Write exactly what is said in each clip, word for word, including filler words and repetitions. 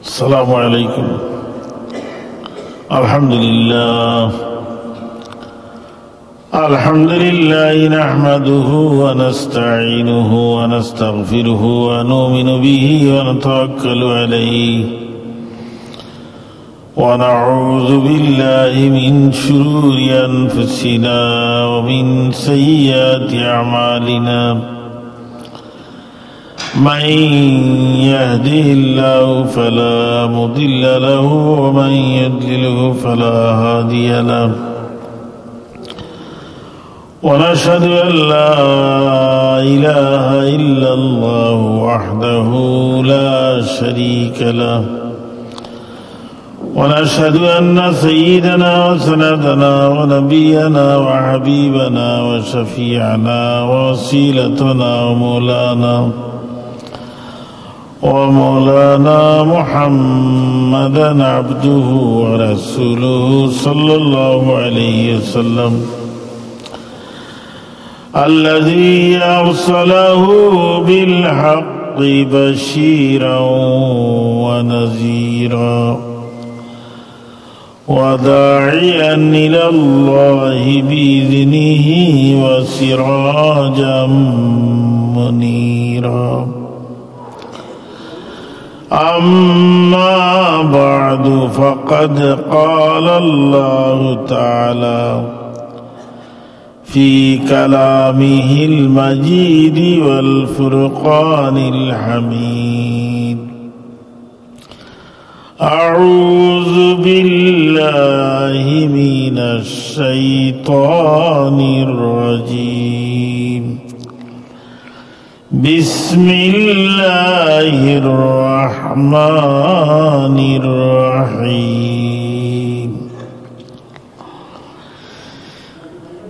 السلام عليكم. الحمد لله. الحمد لله نحمده ونستعينه ونستغفره ونؤمن به ونتوكل عليه. ونعوذ بالله من شرور أنفسنا ومن سيئات أعمالنا. من يهده الله فلا مضل له ومن يضلله فلا هادي له. ونشهد أن لا إله إلا الله وحده لا شريك له. ونشهد أن سيدنا وسندنا ونبينا وحبيبنا وشفيعنا ووسيلتنا ومولانا، ومولانا محمدا عبده ورسوله صلى الله عليه وسلم، الذي أرسله بالحق بشيرا ونذيرا وداعيا إلى الله بإذنه وسراجا منيرا. أما بعد، فقد قال الله تعالى في كلامه المجيد والفرقان الحميد: أعوذ بالله من الشيطان الرجيم. بسم الله الرحمن الرحيم.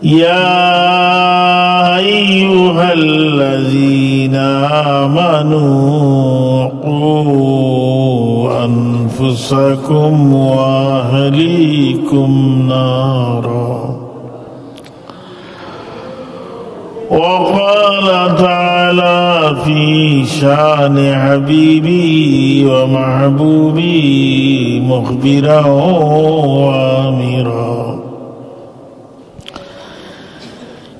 يا أيها الذين آمنوا قوا أنفسكم وأهليكم نارا. وقال تعالى في شان حبيبه ومحبوبه مخبرا وآمرا: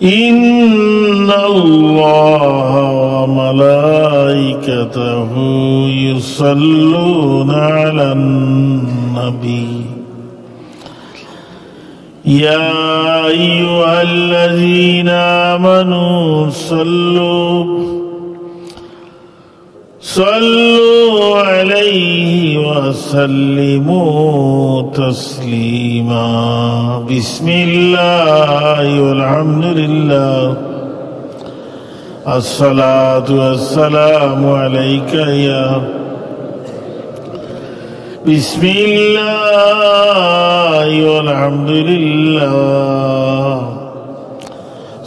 إن الله وملائكته يصلون على النبي، يا أيها الذين آمنوا صلوا، صلوا عليه وسلموا تسليما. بسم الله والحمد لله. الصلاة والسلام عليك يا، بسم الله والحمد لله.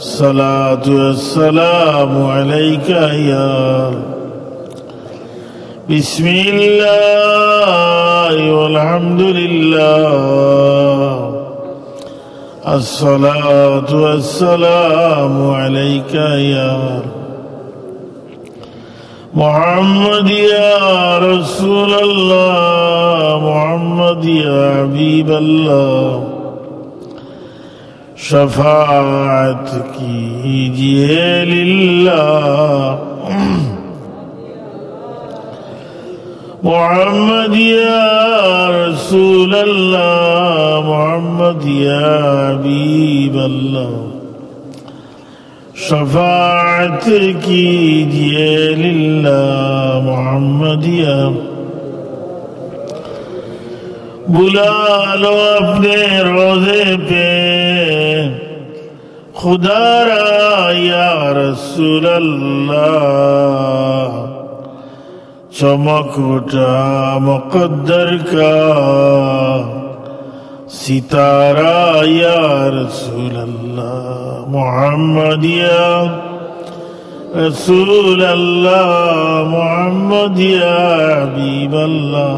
الصلاة والسلام عليك يا، بسم الله والحمد لله. الصلاة والسلام عليك يا محمد يا رسول الله، محمد يا حبيب الله. شفاعت کیجئے للہ۔ محمد یا رسول اللہ، محمد یا حبیب اللہ، شفاعت کیجئے للہ۔ محمد یا، بلا لو اپنے روضے پہ خدا را یا رسول اللہ، چمک اٹھا مقدر کا ستارہ یا رسول اللہ۔ محمد یا رسول اللہ، محمد یا حبیب اللہ،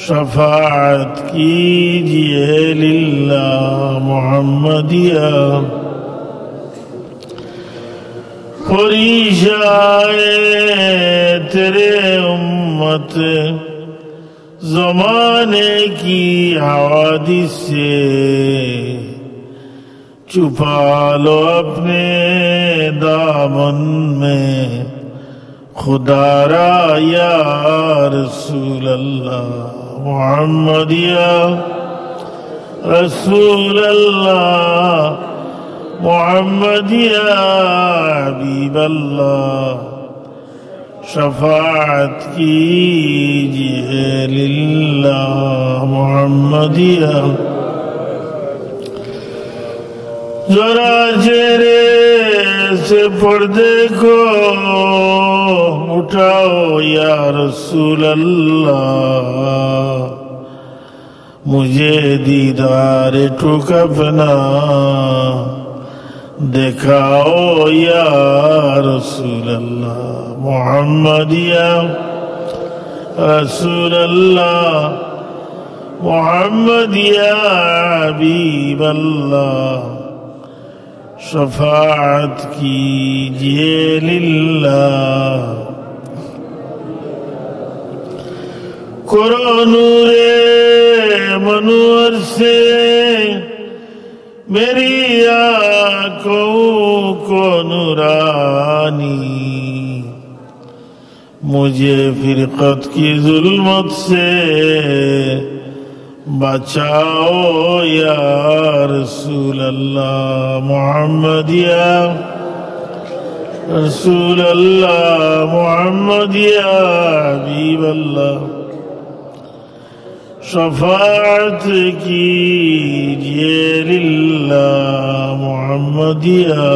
شفاعت کیجئے للہ۔ محمد یا، پریشان تیرے امت मत जमाने की हवादिस से छुपा लो अपने दामन में खुदा रा या रसूल अल्लाह। मोहम्मद या रसूल अल्लाह, मोहम्मद या हबीब अल्लाह, शफाअत कीजिए लिल्लाह मोहम्मदिया। जरा चेहरे से पर्दे को उठाओ या रसूल अल्लाह, मुझे दीदार टुक अपना दिखाओ या रसूल अल्लाह। मोहम्मदिया रसूल अल्लाह, मोहम्मदिया हबीब अल्लाह, शफाअत कीजिए लिल्लाह। करो नूरे मनवर से मेरी आंखों को नूरानी, मुझे फिरकत की जुल्मत से बचाओ या रसूल अल्लाह। मोहम्मदिया रसूल अल्लाह, मोहम्मदिया हबीब अल्लाह, शफाअत कीजिए लिल्लाह मोहम्मदिया।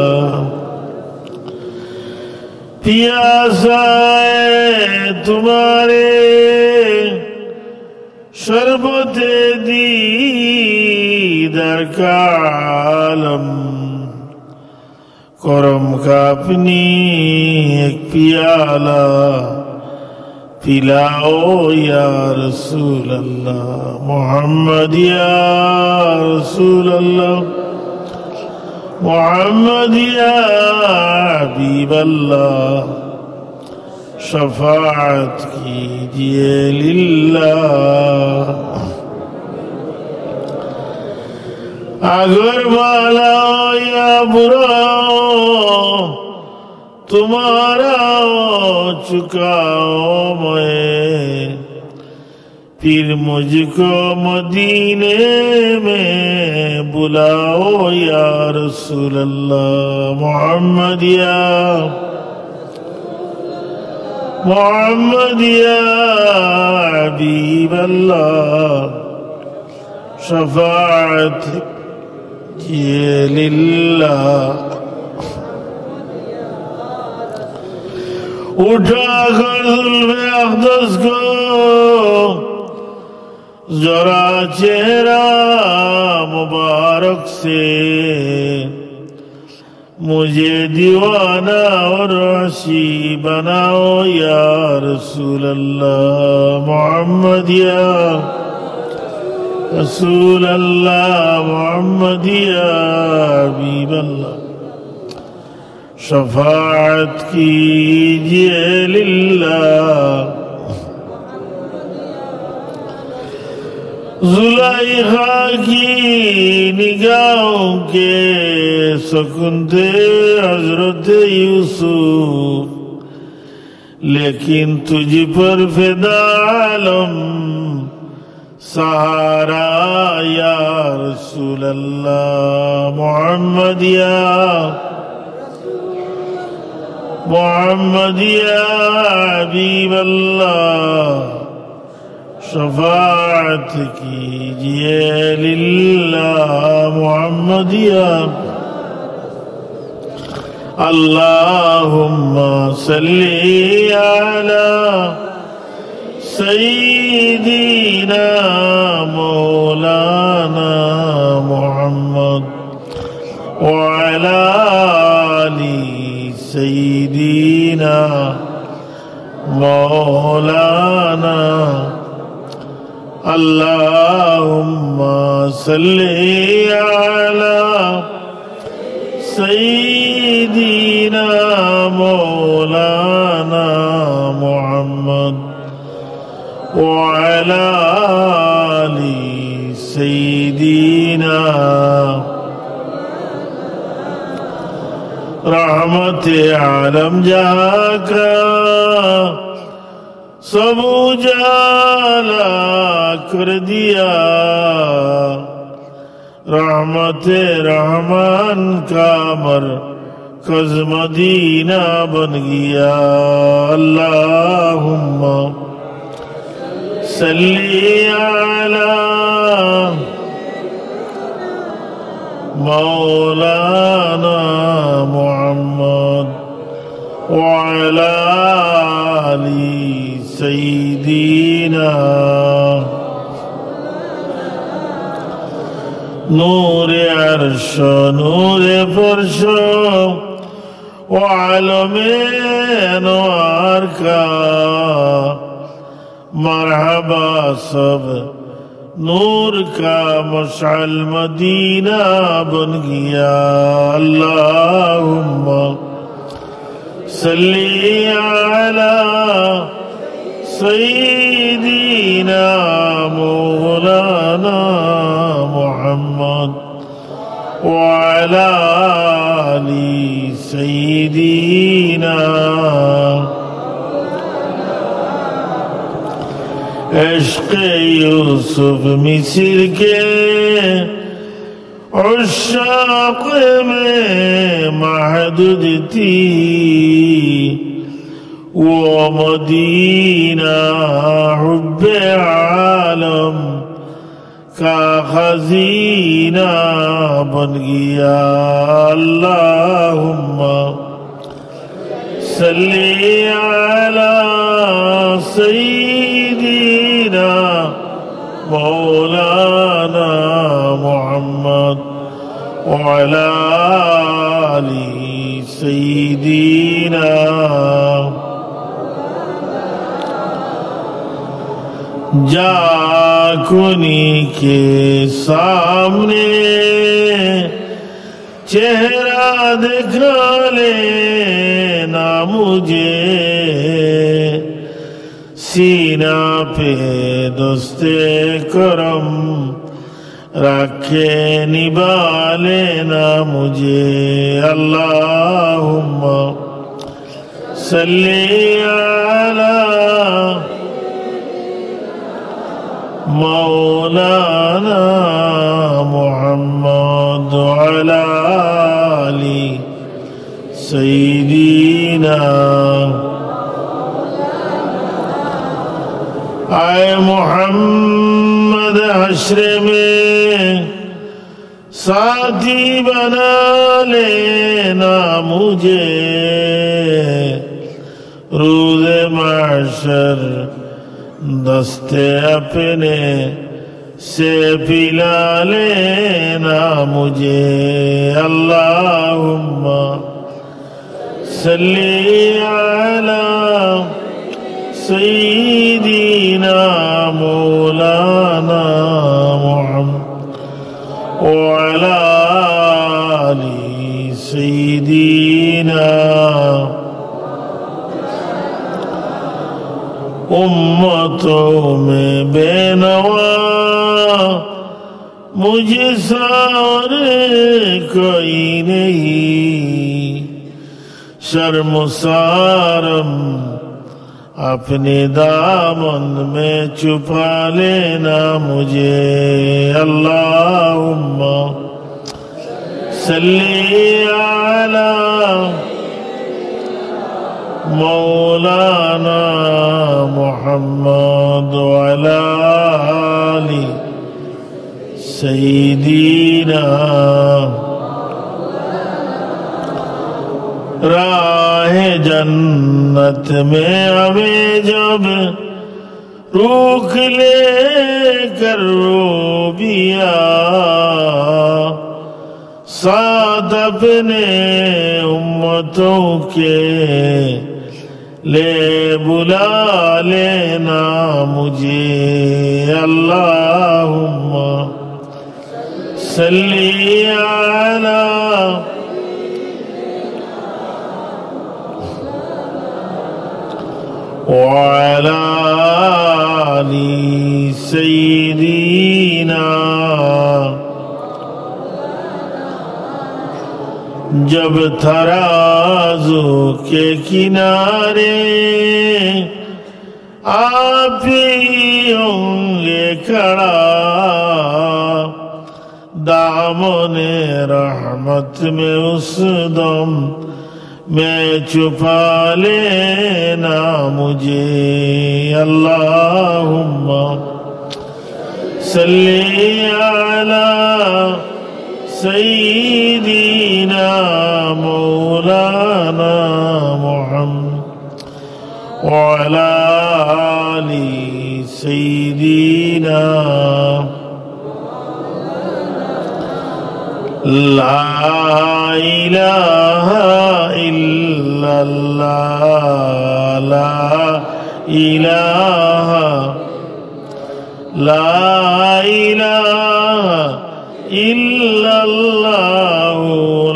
प्यासा है तुम्हारे शरबत दीदार का आलम, करम का अपनी एक प्याला पिलाओ या रसूल अल्लाह। मोहम्मदिया रसूल अल्लाह, मोहम्मदिया हबीब अल्लाह, शफाअत कीजिए लिल्लाह। अगर वाला या बुरा तुम्हारा हो चुका हो मैं, फिर मुझको मदीने में बुलाओ या रसूल अल्लाह। मोहम्मदिया, मोहम्मदिया हबीब अल्लाह, शफाअत कीजिए लिल्लाह। उठा कर जुल्फ़े अकदस को जरा चेहरा मुबारक से मुझे दीवाना और आशिक बनाओ या रसूल अल्लाह। मोहम्मदिया रसूल अल्लाह, मोहम्मदिया हबीब अल्लाह, शफाअत कीजिए लिल्लाह। जुलाइखा की निगाहों के सुकून थे हजरत यूसुफ, लेकिन तुझ पर फिदा आलम सहारा या रसूल अल्लाह। मोहम्मदिया, मोहम्मदिया हबीब अल्लाह, शफाअत कीजिए लिल्लाह मोहम्मदिया। अल्लाहुम्मा सल्ली अला सय्यिदिना मौलाना मुहम्मद व अला आलि सय्यिदिना मौलाना। अल्लाहुम्मा सल्ली अला सय्यिदिना मौलाना मुहम्मद وعلى آل سيدنا رحمت عالم جہاں کا سب اجالا کر دیا۔ رحمت رحمان کا مرکز مدینہ بن گیا۔ اللهم صل على مولانا محمد وعلى آل سيدنا۔ نور عرش، نور فرش و عالم انوار کا مرحبا، سب نور کا مشعل مدینہ بن گیا۔ اللهم صل على سيدنا مولانا محمد وعلى آل سيدنا۔ عشق یوسف مصر کے عشاق میں محدود تھی، وہ مدینہ حب عالم کا خزینہ بن گیا۔ اللهم صل على سيدنا مولانا محمد وعلى آل سيدنا۔ جا کنی کے سامنے چہرہ دکھا لینا مجھے، سینہ پہ دست کرم رکھ کے نبھا لینا مجھے۔ اللهم صل على مولانا محمد وعلى آل سيدنا۔ اے محمد، حشر میں ساتھی بنا لینا مجھے، روز محشر دست اپنے سے پلا لینا مجھے۔ اللهم صل على سيدنا مولانا محمد وعلى آل سيدنا۔ امتوں میں بے نوا مجھ سا اور کوئی نہیں، شرمسارم اپنے دامن میں چھپا لینا مجھے۔ اللهم صل على مولانا محمد وعلى آل سيدنا۔ راہ جنت میں ہمیں جب روک لے کر وہ بھی آ، ساتھ اپنے امتوں کے لے بلا لینا مجھے۔ اللهم صل على وعلى سیدینا، جب ترازو کے کنارے آپ ہی ہوں گے کھڑا، دامن رحمت میں اس دم میں چھپا لینا مجھے۔ اللہم صل علی سیدنا مولانا محمد وعلی آل سیدنا۔ لا الہ الا اللہ، لا الہ، لا الہ الا اللہ،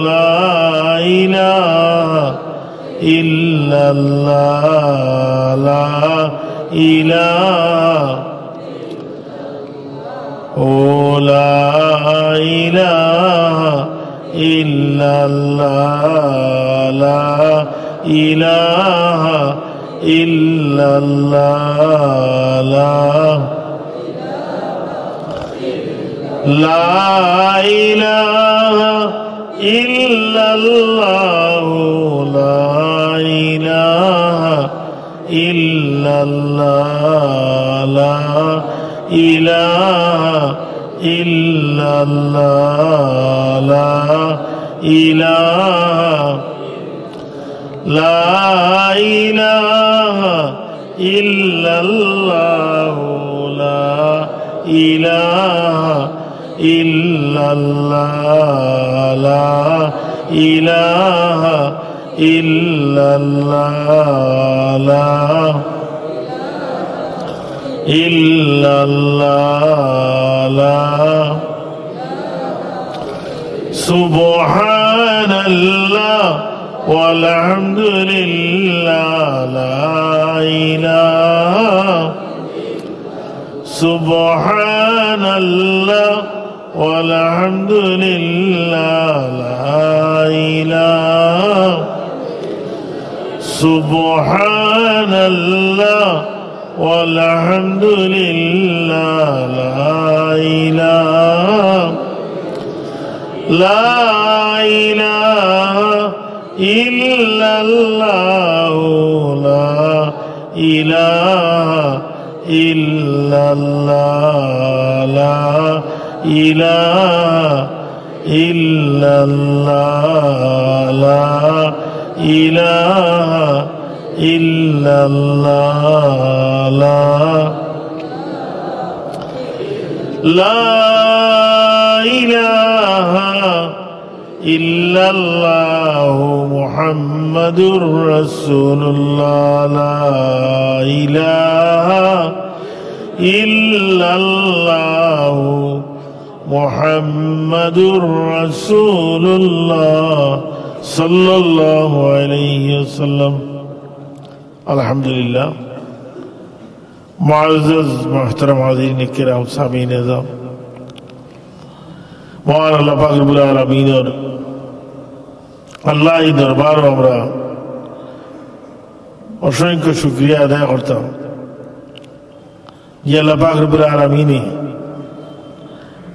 لا الہ الا اللہ، لا الہ، او لا الہ الا اللہ، لا الہ الا اللہ، لا، لا الہ الا اللہ، لا الہ الا اللہ، لا الہ الا اللہ، لا الہ، لا الہ الا اللہ، لا الہ الا اللہ، لا الہ الا اللہ، لا الہ الا اللہ، لا۔ سبحان اللہ والحمد للہ، لا الہ۔ سبحان اللہ والحمد للہ، لا الہ۔ سبحان اللہ والحمد للہ، لا الہ، لا الہ الا اللہ، لا الہ الا اللہ، لا الہ الا اللہ، لا الہ الا اللہ، لا، لا الہ الا اللہ محمد رسول اللہ، لا الہ الا اللہ محمد رسول اللہ صلی اللہ علیہ وسلم۔ الحمدللہ، معزز محترم حاضرین کرام، سامعین اعظم، মহান আল্লাহ পাক রব্বুল আলামিনর আল্লাহি দরবারো আমরা অসংখ্য শুকরিয়া আদায় করতাম যে আল্লাহ পাক রব্বুল আলামিনে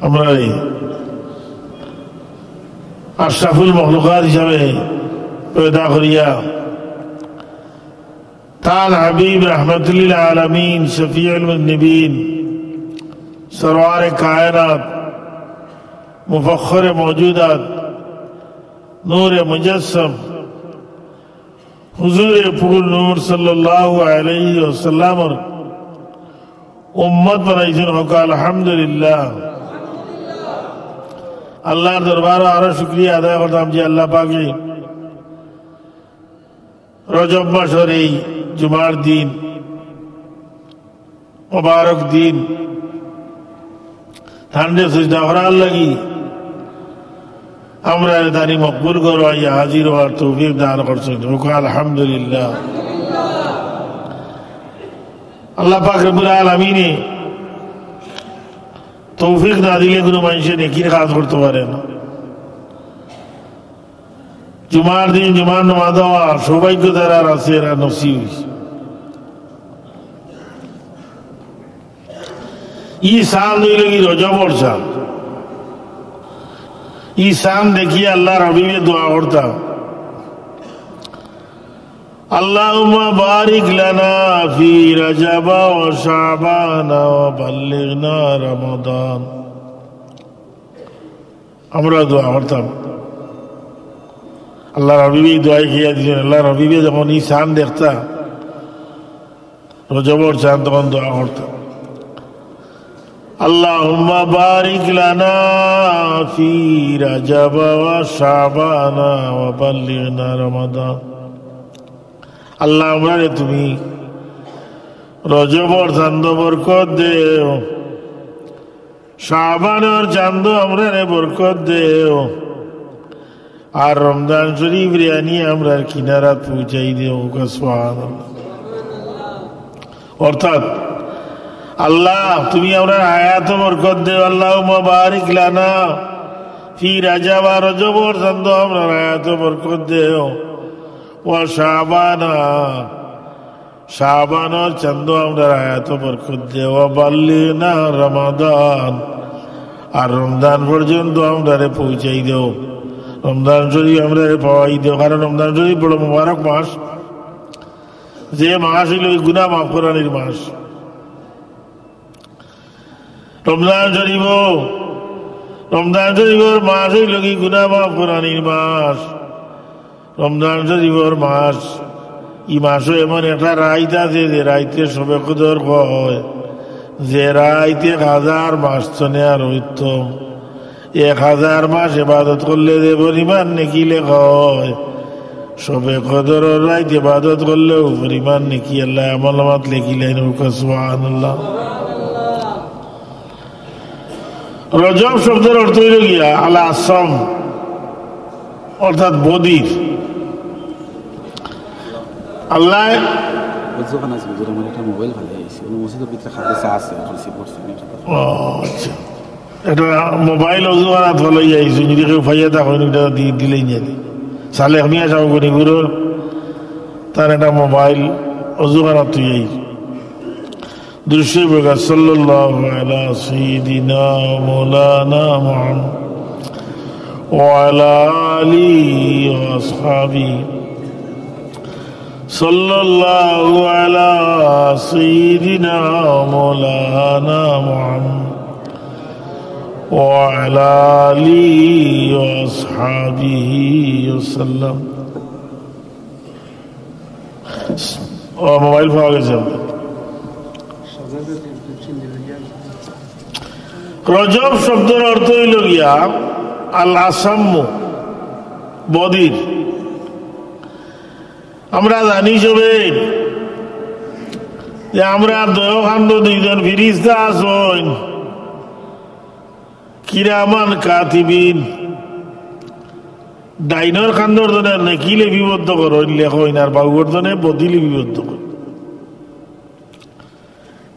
আমরারে আশরাফুল মখলুকাত হিসাবে পয়দা করিয়া তান হাবিব রাহমাতুল লিল আলামিন, শফিউল মুজনিবিন, সরওয়ারে কায়নাত, মুফাখখরে মওজুদাত, নূরে মুজাসসাম, হুজুরে পুরুল নূর সাল্লাল্লাহু আলাইহি ওয়াসাল্লামর উম্মত বানাইছইন। হক্কলে আলহামদুলিল্লাহ। আল্লাহর দরবারো আরো শুকরিয়া আদায় করতাম যে আল্লাহ পাকে রজব মাসর এই জুমার দিন, মোবারক দিন, তানরে সিজদা করার লাগি আমরারে তানি মকবুল ঘরো আইয়া হাজির অওয়ার তৌফিক দান করছইন। হক্কলে আলহামদুলিল্লাহ। আল্লাহ পাক রব্বুল আলামিনে তৌফিক না দিলে কুনু মানষে নেকির কাজ করতো পারে না। জুমার দিন জুমার নামাজ দেওয়া সৌভাগ্য যারার আছে, এরা নসিব অইছে। ই চান্দ অইলো কি রজবর চান্দ। ই চান্দ দেখিয়া আল্লাহর হাবিবে দোয়া করতা, اللهم بارك لنا في رجب وشعبان وبلغنا رمضان। আমরা দোয়া করতাম। আল্লাহর হাবিবে ই দোয়াই কিয়া দিছইন। আল্লাহর হাবিবে যখন ই চান্দ দেখতা, রজবর চান্দ, তখন দোয়া করতা, اللهم بارك لنا في رجب وشعبان وبلغنا رمضان। আল্লাহ, আমরারে তুমি রজবর চান্দো বরকত দেও, শাবানর চান্দো আমরারে বরকত দেও, আর রমজান শরীফরে আনি আমরার কিনারাত পৌঁছাই দেও। কও সুবহানাল্লাহ। অর্থাৎ, আল্লাহ, তুমি আমরার হায়াতো বরকত দেও। اللهم بارك لنا في رجب, রজবর চান্দো আমরার হায়াতো বরকত দেও। وشعبان, শাবানর চান্দো আমরার হায়াতো বরকত দেও। وبلغنا رمضان, আর রমজান পর্যন্ত আমরারে পৌঁছাই দেও, রমজান শরীফ আমরারে পাওয়াই দেও। কারণ রমজান শরীফ বড় মুবারক মাস, যে মাস অইলো গুনাহ মাফ করানির মাস। রমজান শরীফ, রমজান শরীফর মাস অইলো কি গুনাহ মাফ করানির মাস। রমজান শরীফর মাস, ই মাসো এমন একটা রাইত আছে যে রাইতরে শবে কদর কয়, যে রাইত এক হাজার মাস তনে আরো উত্তম। এক হাজার মাস ইবাদত করলে যে পরিমাণ নেকি লেখা অয়, শবে কদরর রাইত ইবাদত করলেও পরিমাণ নেকি আল্লায় আমলনামাত লেখিলাইন। কও সুবহানাল্লাহ। রজব শব্দর অর্থ অইলো গিয়া আল আসম, অর্থাৎ বদির। আল্লায় অজুখানা আছে, হুজুর, আমার একটা মোবাইল ফালাই আইছি, অনো মসজিদর ভিতরে খালি চা আছে, আর রিসিভ করছি না। ও, আচ্ছা। একটা মোবাইল অজুখানাত ফালাই আইছি, যদি কেউ পাইয়া থাকইন, ওটা দি-, দিলেই নিয়া দি। সালেহ মিয়া সাহেব গনিপুরর, তার একটা মোবাইল অজুখানাত থুই আইছি। দুরূদ শরীফ পড়া, সাল্লাল্লাহু আলা সাইয়্যিদিনা মাওলানা মুহাম্মদ ওয়া আলা আলিহি ওয়া আসহাবিহি। সাল্লাল্লাহু আলা সাইয়্যিদিনা মাওলানা মুহাম্মদ ওয়া আলা আলিহি ওয়া আসহাবিহি ওয়া সাল্লাম। ও, মোবাইল পাওয়া গেছে। রজব শব্দর অর্থ অইলো গিয়া আল আসাম্মু, বদির। আমরা জানি সবে যে আমরার দুইও কান্দো দুইজন ফিরিস্তা আছইন, কিরামান কাতিবিন, ডাইনর কান্দর জনে নেকি লিপিবদ্ধ করইন, লেখইন, আর বাউর জনে বদি লিপিবদ্ধ করইন।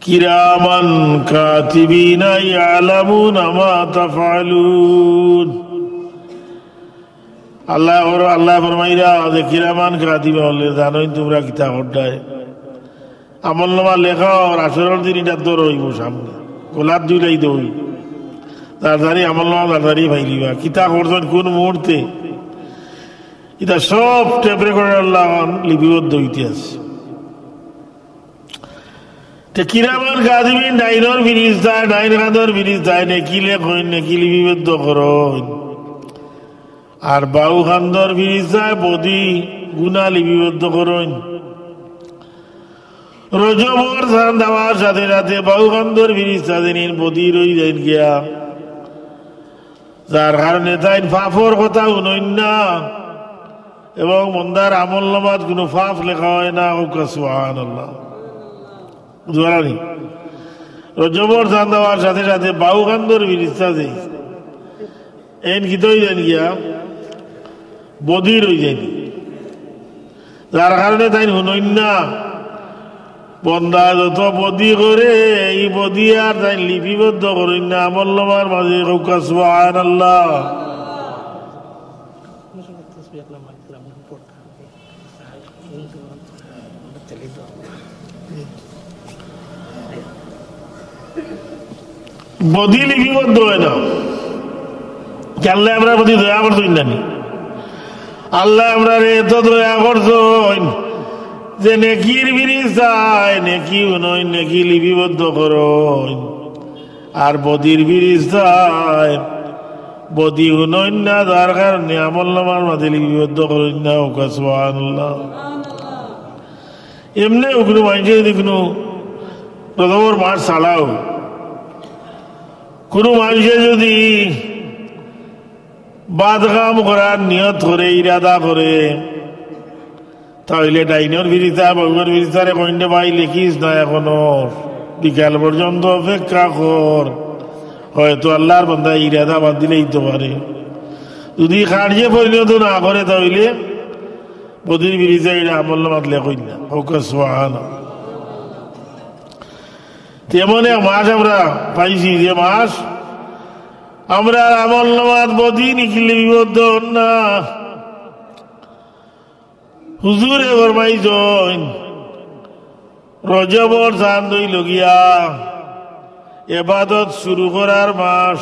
কিরামান কাতিবিনা ইয়ালামুনা মা তাফআলুন। আল্লায় ফর-, আল্লায় ফরমাইরা যে কিরামান কাতিবিন অকলে জানইন তুমরা কিতা কররায়। আমলনামা লেখা অর, হাশরর দিন ইটা ধরা অইবো সামনে, গলাত ঝুলাই দেওয়া অইবো। তাড়াতাড়ি আমলনামা তাড়াতাড়ি পাইলিবা, কিতা করছইন কুন মুহূর্তে, ইটা সব টেপ রেকর্ডর লাখান লিপিবদ্ধ অইতে আছে। তে কিরামান কাতিবিন, ডাইনর ফিরিস্তা, ডাইন কান্দর ফিরিস্তায় নেকি লেখইন, নেকি লিপিবদ্ধ করইন। আর বাউ কান্দর ফিরিস্তায় বদি গুনা লিপিবদ্ধ করইন। রজবর চান্দ আওয়ার সাথে সাথে বাউ কান্দর ফিরিস্তা যেন বদির অই যাইন গিয়া, যার কারণে তাইন পাপর কথা হুনইন না এবং বন্দার আমলনামাত কুনু পাপ লেখা অয় না। কউক্কা সুবহানাল্লাহ। বুঝরানি? রজবর চান্দ আওয়ার সাথে সাথে বাউ কান্দর ফিরিস্তা যে এইন কিতা অই যাইন গিয়া, বদির অই যাইন, যার কারণে তাইন হুনইন না। বন্দায় যত বদি করে, ই বদি আর তাইন লিপিবদ্ধ করইন না আমলনামার মাঝে। কউক্কা সুবহানাল্লাহ। বদি লিপিবদ্ধ অয় না। আল্লায় আমরার প্রতি দয়া করছইন না নি? আল্লায় আমরারে এত দয়া করছইন যে নেকির ফিরিস্তায় নেকি হুনইন, নেকি লিপিবদ্ধ করইন। আর বদির ফিরিস্তায় বদি হুনইন না, যার কারণে আমলনামার মাঝে লিপিবদ্ধ করইন না। কউক্কা সুবহানাল্লাহ। এমনে কুনু মানষে যুদি কুনু রজবর মাস ছাড়াউ কুনু মানষে যুদি বাদ কাম করার নিয়ত করে, ইরাদা করে, তা অইলে ডাইনর ফিরিস্তা, বাউর ফিরিস্তারে কইন রে, "ভাই, লেখিস না এখনো, বিকাল পর্যন্ত অপেক্ষা কর, হয়তো আল্লার বান্দায় ইরাদা বাদ দিলে অইতো পারে।" যুদি কার্যে পরিণত না করে, তা অইলে বদির ফিরিস্তায় ইটা আমলনামাত লেখইন না। কউক্কা সুবহানাল্লাহ। তেমন এক মাস আমরা পাইছি, যে মাস আমরার আমলনামাত বদি নেকি লিপিবদ্ধ অর না। হুজুরে ফরমাইছইন, রজবর চান্দ অইলো গিয়া এবাদত শুরু করার মাস,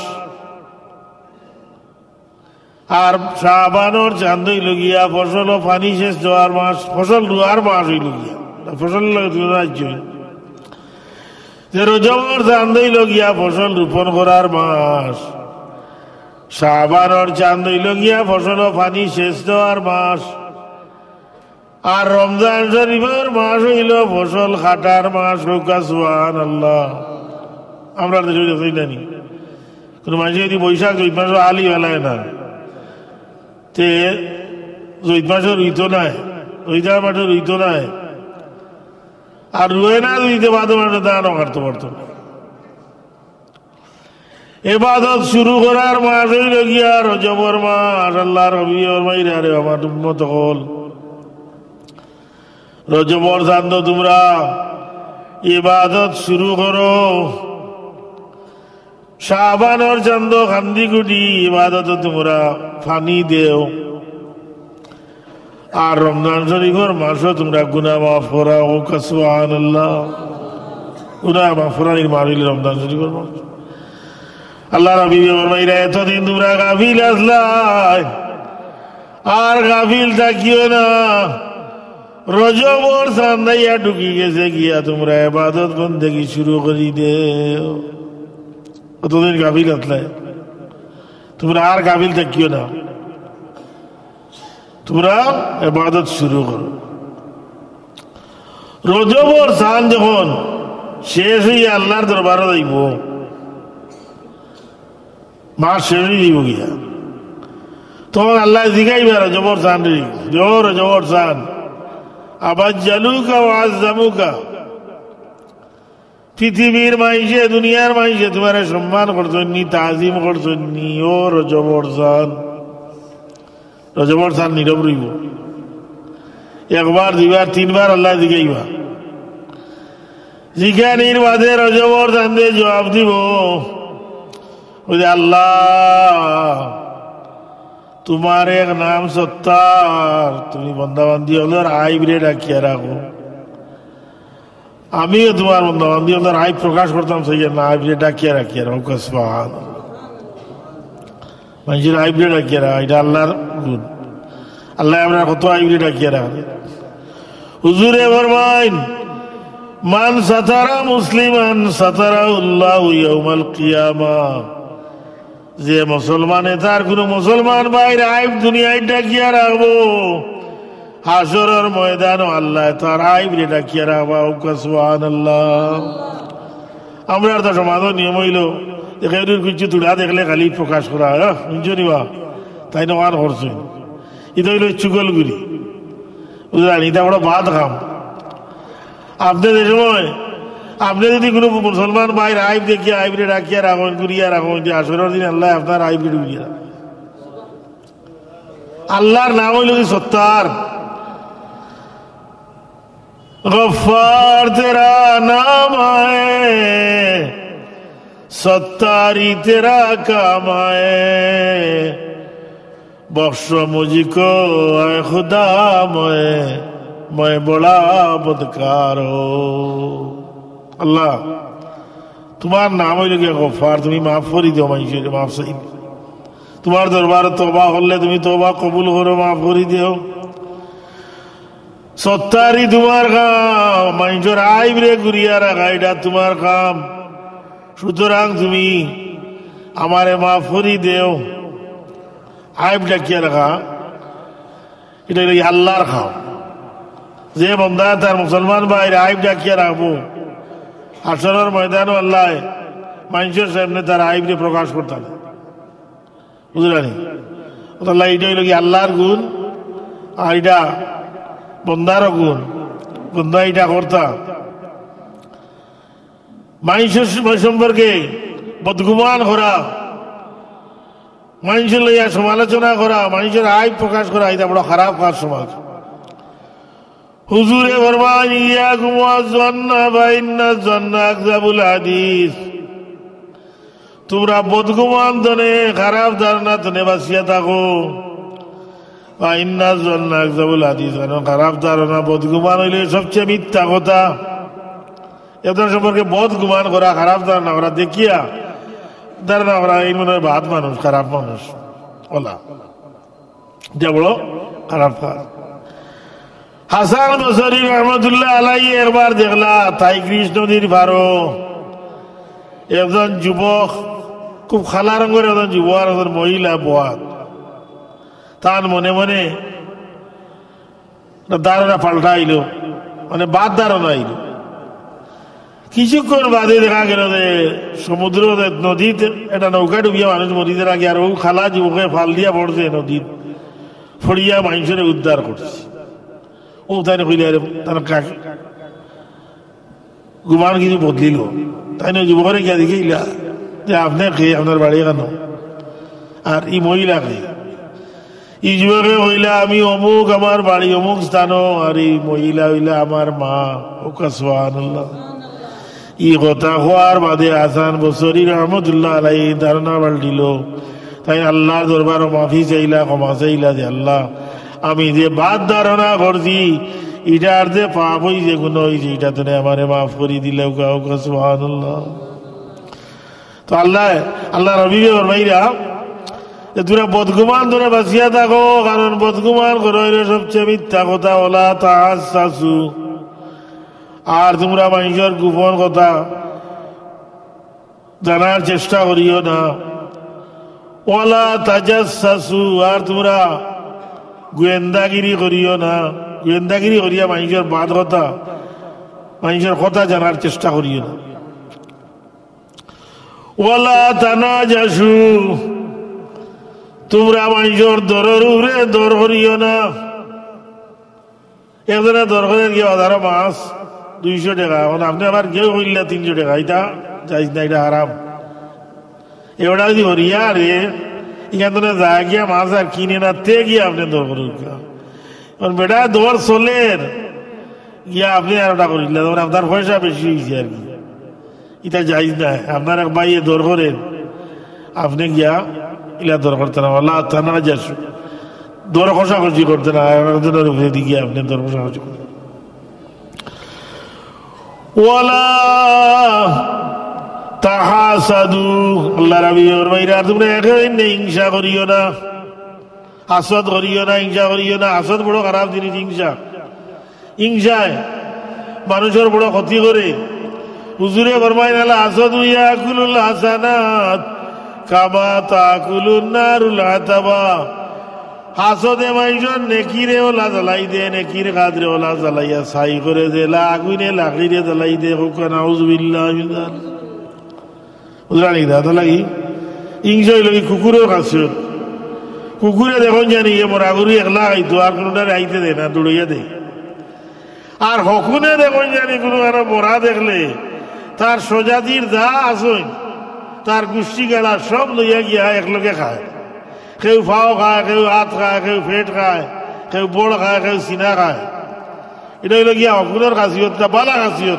আর শাবানর চান্দ অইলো গিয়া ফসল ও পানি সেচ দেওয়ার মাস, ফসল রুয়ার মাস অইলো গিয়া। ফসল লাগা তুলে রাজ্য অইল। যে রজবর চান্দ অইলো গিয়া ফসল রোপণ করার মাস, শাবানর চান্দ অইলো গিয়া ফসল ও পানি সেচ দেওয়ার মাস, আর রমজান শরীফর মাস অইলো ফসল কাটার মাস। কউক্কা সুবহানাল্লাহ। আমরার দেশো দেখছইন না নি, কুনু মানষে যুদি বৈশাখ জৈত মাসো আলি ফালায় না, তে জৈত মাসো রুইতো নায়, রোজার মাসো রুইতো নায়। আর রুয়ে না যুদি তে ভাদ মাসো ধানও কাটতো পারতো না। এবাদত শুরু করার মাস অইলো গিয়া রজবর মাস। আল্লার হাবিবে ফরমাইরা, "রে আমার উম্মত অকল, রজবর চান্দো তুমরা ইবাদত শুরু করো, শাবানর চান্দো কান্দি কুটি ইবাদতো তুমরা পানি দেও।" আর রমজান শরীফর মাসো তুমরা গুনা মাফ করাও। কউক্কা সুবহানাল্লাহ। গুনা মাফ করানির মাস অইলো রমজান শরীফর মাস। আল্লার হাবিবে ফরমাইরা, এতদিন তুমরা গাফিল আছলায়, আর গাফিল থাকিও না। রজবর চান্দ আইয়া ঢুকি গেছে গিয়া, তুমরা ইবাদত বন্দেগি শুরু করি দেও। অতদিন গাফিল আছলায়, তুমরা আর গাফিল থাকিও না। তুমরা ইবাদত শুরু করো। রজবর চান যখন শেষ অইয়া আল্লার দরবারো যাইবো, মাস শেষ অইযিবো গিয়া, তখন আল্লায় জিগাইবা রজবর চানরে, যে, "ও রজবর চান, আবাজ্জালুকা ওয়া আজ্জামুকা?" পৃথিবীর মাইনষে, দুনিয়ার মাইনষে তুমারে সম্মান করছইন নি, তাজিম করছইন নি? ও রজবর চান। রজবর চান নীরব রইবো। একবার, দুইবার, তিনবার আল্লায় জিগাইবা। জিগানির বাদে রজবর চান্দে জুয়াব দিবো, বুলে, "আল্লাহ, তুমার এক নাম সত্তার, তুমি বন্দাবান্দি অকলর আইবরে ঢাকিয়া রাখো।" আমিও তুমার বন্দাবান্দি অকলর আইব প্রকাশ করতাম চাইয়ার না, আইবরে ঢাকিয়া রাখিয়ার। কউক্কা সুবহানাল্লাহ। মাইনষর আইবরে ঢাকিয়া রাখা, ইটা আল্লার গুণ। আল্লায় আমরার কত আইবরে ঢাকিয়া রাখে। হুজুরে ফরমাইন, "মান সাতারা মুসলিমান সাতারাহুল্লাহু ইয়াউমাল কিয়ামা।" যে মুসলমানে তার কুনু মুসলমান ভাইর আইব দুনিয়াত ঢাকিয়া রাখবো, হাশরর ময়দানো আল্লায় তার আইবরে ঢাকিয়া রাখবা। কউক্কা সুবহানাল্লাহ। আমরার তো সমাজর নিয়ম অইলো, কেউর কুচ্ছু তুড়া দেখলে খালি প্রকাশ করা অয়, "আহ, হুনছো নি বা, তাইন অখান করছইন।" ইটা অইলো চুগলখুরি। বুঝলা নি? ইটা বড় বাদ কাম। আপনে যে সময়, আপনে যুদি কুনু মুসলমান ভাইর আইব দেখিয়া আইবরে ঢাকিয়া রাখইন, ঘুরিয়া রাখইন, তে হাশরর দিন আল্লায় আপনার আইবরে ঘুরিয়া রাখবা। আল্লার নাম অইলো গি সত্তার। غفار تیرا نام ہے، ستاری تیرا کام ہے، بخش مجھ کو اے خدا، میں، میں بڑا بدکار ہوں۔ আল্লাহ, তুমার নাম অইলো গিয়া গফফার, তুমি মাফ করি দেও, মানষরে মাফ চাই। তুমার দরবারো তওবা করলে তুমি তওবা কবুল করো, মাফ করি দেও। সত্তারি তুমার কাম, মানষর আইবরে ঘুরিয়া রাখা, ইটা তুমার কাম। সুতরাং তুমি আমারে মাফ করি দেও। আইব ঢাকিয়া রাখা, ইটা অইলো আল্লার কাম। যে বন্দা তার মুসলমান ভাইর আইব ঢাকিয়া রাখবো, হাশরর ময়দানো আল্লায় মানষর সামনে তার আইবরে প্রকাশ করতা না। বুঝলা নি? অতার লাগি ইটা অইলো গি আল্লার গুণ, আর ইটা বন্দারও গুণ। বন্দা ইটা করতা। মানষর সম্পর্কে বদগুমান করা, মানষর লইয়া সমালোচনা করা, মানষর আইব প্রকাশ করা, ইটা বড় খারাপ কাজ সমাজ। হুজুরে ফরমাইন, "ইয়াকুম ওয়াজ-জন্না, ফা ইন্নাজ-জন্না আকযাবুল হাদিস।" তুমরা বদগুমান তনে, খারাপ ধারণা তনে বাঁচিয়া থাকো। ফা ইন্নাজ-জন্না আকযাবুল হাদিস, কারণ খারাপ ধারণা, বদগুমান অইলো সবচেয়ে মিথ্যা কথা। একজন সম্পর্কে বদগুমান করা, খারাপ ধারণা করা, দেখিয়া ধারণা করা, ই মনে অয় বাদ মানুষ, খারাপ মানুষ, অলা। ইটা বড় খারাপ কাজ। হাসান বসরি রহমতুল্লাহ আলাইহি একবার দেখলা, তাইগ্রিস নদীর পারো একজন যুবক, খুব কালা রঙর একজন যুবক আর একজন মহিলা বওয়াত। তান মনে মনে ধারণা পাল্টা আইলো, মানে বাদ ধারণা আইলো। কিছুক্ষণ বাদে দেখা গেল যে সমুদ্র, যে নদীত একটা নৌকা ডুবিয়া মানুষ মরি যার আগে, আর অউ কালা যুবকে ফাল দিয়া পড়ছে নদীত, পড়িয়া মানষরে উদ্ধার করছে। অউ তাইন কইলা, আরে, তার কাক-, গুমান কিছু বদলিল। তাইন অউ যুবকরে গিয়া জিকাইলা যে, "আপনে কে, আপনার বাড়ি কানো, আর ই মহিলা কে?" ই যুবকে কইলা, "আমি অমুক, আমার বাড়ি অমুক স্থানো, আর ই মহিলা অইলা আমার মা।" অউক্কা সুবহানাল্লাহ। ই কথা কওয়ার বাদে হাসান বসরি রহমতুল্লাহ আলাইহি ধারণা পাল্টিল। তাইন আল্লার দরবারো মাফি চাইলা, ক্ষমা চাইলা যে, "আল্লাহ, আমি যে বাদ ধারণা করছি, ইটার যে পাপ অইছে, গুনা অইছে, ইটা তনে আমারে মাফ করি দিলাউক্কা।" অউক্কা সুবহানাল্লাহ। তো আল্লাহ, আল্লার হাবিবে ফরমাইরা যে, "তুমরা বদগুমান তনে বাঁচিয়া থাকো, কারণ বদগুমান করা অইলো সবচেয়ে মিথ্যা কথা।" ওয়ালা তাহাসসাসু, আর তুমরা মানষর গোপন কথা জানার চেষ্টা করিও না। ওয়ালা তাজাসসাসু, আর তুমরা গোয়েন্দাগিরি করিও না। গোয়েন্দাগিরি করিয়া মানষর বাদ কথা, মানষর কথা জানার চেষ্টা করিও না। ওয়ালা তানাজাশু, তুমরা মানষর দরর উপরে দর করিও না। একজনে দর করের গিয়া বাজারো মাছ দুইশো টেকা, অখন আপনে আবার গিয়াউ কইলা তিনশো টেকা, ইটা জায়েজ না, ইটা হারাম। এবারে যদি হরিয়া রে, ইখান তনে যায় গিয়া মাছ আর কিনে না, তে গিয়া আপনে দর করউক্কা। অখন বেটা দর চলের, গিয়া আপনে আর ওটা করিলা, তখন আপনার পয়সা বেশি অইছে আর কি। ইটা জায়েজ নায়। আপনার এক ভাইয়ে দর করের, আপনে গিয়া ইলা দর করতা না, ওয়ালা তানাজাশু, দর কষাকষি করতা না, আর একজনর উপরেদি গিয়া আপনে দর কষাকষি করতা না। ওয়ালা তাহাসাদু, আল্লার হাবিবে ফরমাইরা, আর তুমরা একে অইন্যে হিংসা করিও না, হাসদ করিও না, হিংসা করিও না। হাসদ বড় খারাপ জিনিস, হিংসা। হিংসায় মানষর বড় ক্ষতি করে। হুজুরে ফরমাইন, "আল হাসাদু ইয়াকুলুল হাসানাত কামা তাকুলুন নারুল হাতাবা।" হাসদে মানষর নেকিরে ওলা জ্বালাই দে, নেকির কাজরে ওলা জ্বালাইয়া ছাই করে দে, লা আগুইনে লাকড়িরে জ্বালাই দে। কউক্কা নাউজুবিল্লাহ মিন যালিক। বুঝলা নি? দাদা লাগি হিংসা অইলো কি কুকুরর খাসিয়ত। কুকুরে দেখইন জানি ইয়ে মরা গরু একলা খাইতো, আর কুনুটারে আইতে দেয় না, দৌড়াইয়া দেয়। আর হকুনে দেখইন জানি কুনু আরো মরা দেখলে তার স্বজাতির যা আছইন, তার গুষ্টি গাড়া সব লইয়া গিয়া একলগে খায়। কেউ ফাও খায়, কেউ আত খায়, কেউ পেট খায়, কেউ বড় খায়, কেউ সিনা খায়। ইটা অইলো গিয়া হকুনর খাসিয়ত, ইটা বালা খাসিয়ত।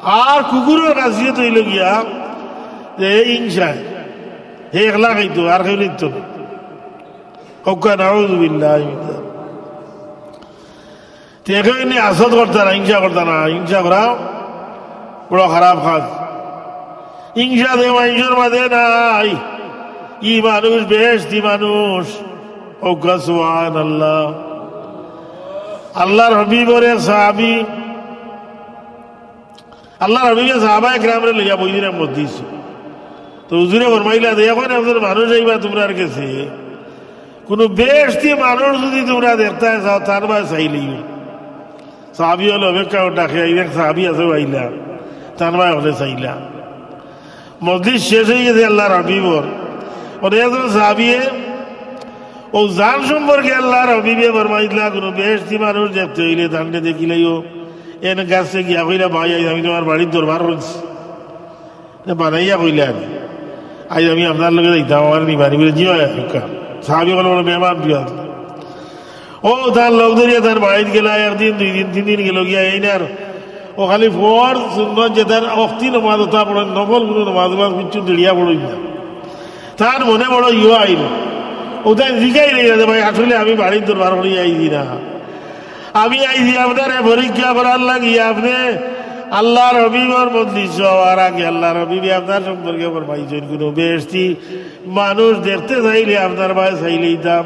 আর কুকুরর খাসিয়ত অইলো গিয়া যে হিংসায়, হে একলা খাইতো, আর কেউ নিতো না। কউক্কা নাউজুবিল্লাহ। তে কেউ নি হাসদ করতা না, হিংসা করতা না, হিংসা করা বড় খারাপ কাজ। হিংসা যে মানষর মাঝে নাই, ই মানুষ বেহেশতি মানুষ। কউক্কা সুবহানাল্লাহ। আল্লাহর হাবিবর এক সাহাবী, আল্লাহর হাবিবে সাহাবায়ে কেরামরে লইয়া বইছইন এক মজলিসো। তো হুজুরে ফরমাইলা যে, "এখন একজন মানুষ আইবা তুমরার গেছে, কুনু বেহেশতি মানুষ যুদি তুমরা দেখতায় চাও, তান বায় চাইলাইও।" সাহাবী অকলে অপেক্ষা করি ডাকে, আইজ এক সাহাবী আছে বাইলা, তান বায় অকলে চাইলা। মজলিস শেষ অইগেছে আল্লাহর হাবিবর। অনে একজন সাহাবিয়ে অউ যান সম্পর্কে আল্লাহর হাবিবে ফরমাইছলা, কুনু বেহেশতি মানুষ দেখতে অইলে তানরে দেখিলাইও। এন গেছে গিয়া কইলা, "ভাই, আইজ আমি তুমার বাড়ির দরবার করছি।" তে বানাইয়া কইলা, "আইজ আমি আপনার লগে যাইতাম, আমারে নিবা নি?" বলে, "জি অয়, আউক্কা।" সাহাবী অকল বড় মেহমান প্রিয় আছিল। অউ তান লগ ধরিয়া তান বাড়িত গেলা, একদিন, দুই দিন, তিন দিন গেলো গিয়া, এইন আর অউ খালি ফরজ সুন্নত যেতার অক্তি নমাজ অতা পড়ইন, নফল কুনু নমাজ, নমাজ কিচ্ছু দেড়িয়া পড়ইন না। তান মনে বড় ইয়ো আইলো। অউ তাইন জিকাইলা যে, "ভাই, আসলে আমি বাড়ির দরবার করি আইছি না। আমি আইছি আপনারে পরীক্ষা করার লাগি। আপনে আল্লাহর হাবিবর মজলিসো আওয়ার আগে আল্লাহর হাবিবে আপনার সম্পর্কে ফরমাইছইন, কুনু বেহেশতি মানুষ দেখতে চাইলে আপনার বায় চাইলাইতাম।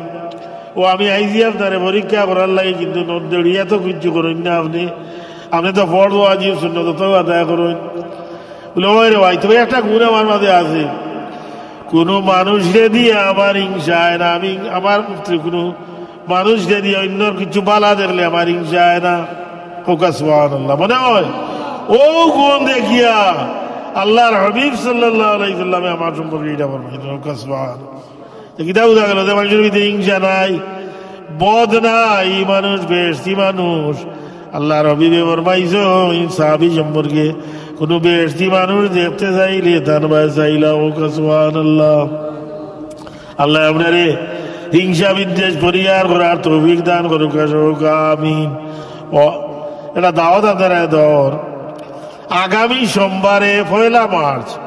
অউ আমি আইছি আপনারে পরীক্ষা করার লাগি, কিন্তু নদ দেড়িয়া তো কিচ্ছু করইন না আপনে। আপনে তো ফরজ ওয়াজিব সুন্নত তো আদায় করইন।" বলে, "অয় রে ভাই, তবে একটা গুণ আমার মাঝে আছে, কুনু মানুষরে দিয়া আমার হিংসা অয় না, আমি আমার ভিতরে কুনু মানুষরে দিয়া অইন্যর কিচ্ছু বালা দেখলে আমার হিংসা অয় না।" কউক্কা সুবহানাল্লাহ। মনে অয় অউ গুণ দেখিয়া আল্লাহর হাবিব সাল্লাল্লাহু আলাইহি ওয়াসাল্লামে আমার সম্পর্কে ইটা ফরমাইছইন। কউক্কা সুবহানাল্লাহ। তে কিতা বুঝা গেলো যে মানষর ভিতরে হিংসা নাই, বদ নাই, ই মানুষ বেহেশতি মানুষ। আল্লাহর হাবিবে ফরমাইছইন সাহাবী সম্পর্কে, কুনু বেহেশতি মানুষ দেখতে চাইলে তান বায় চাইলাও। কউক্কা সুবহানাল্লাহ। আল্লায় আপনারে হিংসা বিদ্বেষ পরিহার করার তৌফিক দান করউক্কা, কউক্কা আমিন। অউ একটা দাওয়াত আপনারারে দেওয়ার, আগামী সোমবারে পয়লা মার্চ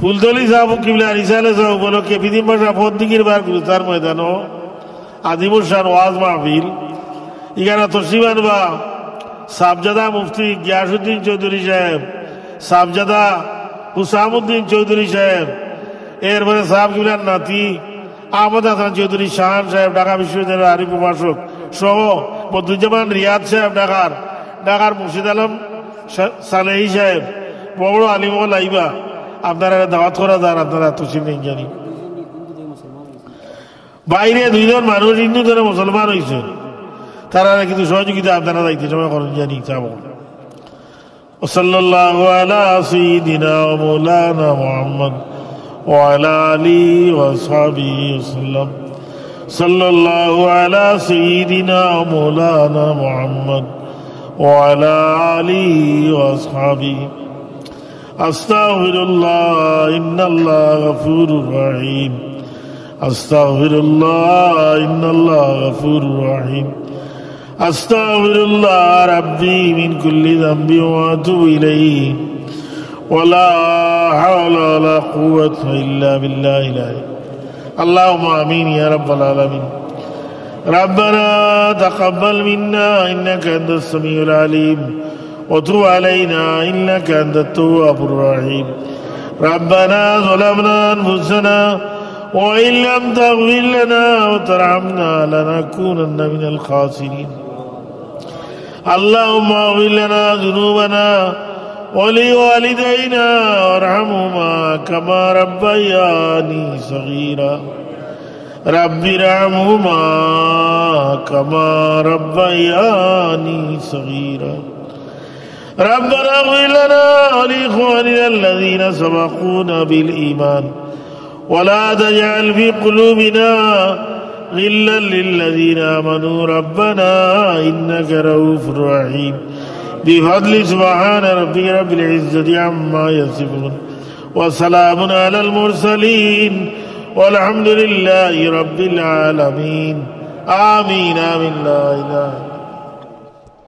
ফুলতলি ছাব কিবলা রিসালে ছাব উপলক্ষে পিদিম পাশা ফত দিঘির বার গুরুতার ময়দানো আজিমুস শান ওয়াজ মাহফিল। ইখানো তশরিফ আনবা ছাবজাদা মুফতি গিয়াসউদ্দিন চৌধুরী সাহেব, ছাবজাদা হুসামউদ্দিন চৌধুরী সাহেব, এরপরে ছাব কিবলার নাতি আহমদ হাসান চৌধুরী শাহান সাহেব, ঢাকা বিশ্ববিদ্যালয়ের আরিফ উপাসক সহ বদরুজ্জামান রিয়াদ সাহেব ঢাকার, ঢাকার মুর্শিদ আলম সা-, সালেহী সাহেব, বড় বড় আলিম অকল আইবা, আপনারারে দাওয়াত করা যার, আপনারা তশরিফ নেইন জানি। বাইরে দুইজন মানুষ হিন্দু ধর্মে মুসলমান অইছে, তারারে কিন্তু সহযোগিতা আপনারা যাইতে সময় করইন জানি, চাবো। وصلى الله على سيدنا ومولانا محمد وعلى آله وأصحابه وسلم. صلى الله على سيدنا ومولانا محمد وعلى آله وأصحابه. أستغفر الله، إن الله غفور رحيم. أستغفر الله، إن الله غفور رحيم. أستغفر الله ربي من كل ذنب وأتوب إليه. ولا حول ولا قوة إلا بالله العلي. اللهم آمين يا رب العالمين. ربنا تقبل منا إنك أنت السميع العليم وتب علينا إنك أنت التواب الرحيم. ربنا ظلمنا أنفسنا وإن لم تغفر لنا وترحمنا لنكونن من الخاسرين. اللهم اغفر لنا ذنوبنا ولوالدينا وارحمهما كما ربياني صغيرا. رب ارحمهما كما ربياني صغيرا. ربنا اغفر لنا ولإخواننا الذين سبقونا بالإيمان ولا تجعل في قلوبنا غلا للذين آمنوا ربنا إنك رؤوف رحيم. بفضل سبحان ربك رب العزة عما يصفون وسلام على المرسلين والحمد لله رب العالمين. آمين، آمين، لا إله إلا